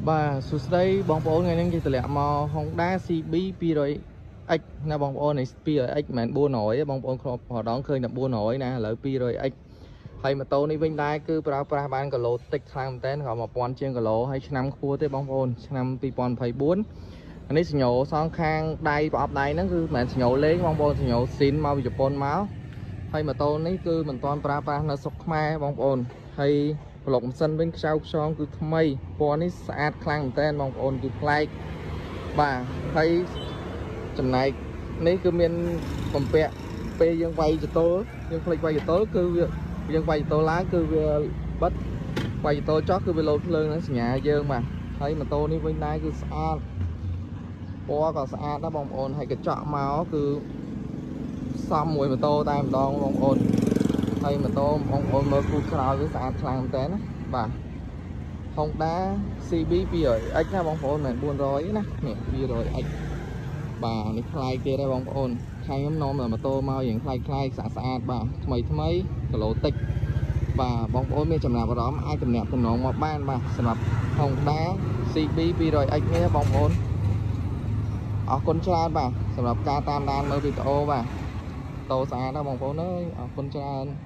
បាទសួស្តីបងប្អូនថ្ងៃនេះគេតម្លាក់មក Honda CB 200X ណាបងប្អូននេះ 200X មិនមែន400ទេបងប្អូនគ្រាប់ដងឃើញតែ400ណាឥឡូវ 200X ហើយម៉ូតូនេះវិញដែរគឺប្រើប្រាស់បានគីឡូតិចខ្លាំងមែនតើក៏1000ជាងគីឡូហើយឆ្នាំខ្ពស់ទេបងប្អូនឆ្នាំ2024អានេះសញ្ញោសងខាងដៃប្រអប់ដៃហ្នឹងគឺមិនមែនសញ្ញោលេងបងប្អូនសញ្ញោស៊ីនមកពីជប៉ុនមកហើយម៉ូតូនេះគឺមិនទាន់ប្រើប្រាស់នៅស្រុកខ្មែរបងប្អូនហើយប្លុកម៉ាស៊ីនវិញខ្ចៅខ្យងគឺថ្មីពណ៌នេះស្អាតខ្លាំងមែនតើបងប្អូនគឺប្លែកបាទហើយចំណែកនេះគឺមានបំពាក់ពេលយើងវាយចតលយើងផ្លេចវាយចតលគឺវាយើងវាយចតលឡើងគឺវាបិទវាយចតលចោះគឺវាលោតភ្លើងហ្នឹងសញ្ញាយើងបាទហើយម៉ូតូនេះវិញដែរគឺស្អាតពណ៌ក៏ស្អាតដែរបងប្អូនហើយកញ្ចក់មកគឺសមមួយម៉ូតូតែម្ដងបងប្អូនហើយម៉ូតូបងប្អូនមើលគូក្រោយវាស្អាតខ្លាំងមែនតើណាបាទ Honda CB 200X ណាបងប្អូនមិនមែន400ទេណានេះ 200X បាទនេះថ្លៃគេដែរបងប្អូនខែខ្ញុំនាំម៉ូតូមកយ៉ាងថ្លៃថ្លៃស្អាតស្អាតបាទថ្មីថ្មីគីឡូតិចបាទបងប្អូនមានចំណាប់អារម្មណ៍អាចទំនាក់ទំនងមកបានបាទសម្រាប់ Honda CB 200X នេះបងប្អូនអរគុណច្រើនបាទសម្រាប់ការតាមដានមើលវីដេអូបាទតោស្អាតណាស់បងប្អូនអើយអរគុណច្រើន។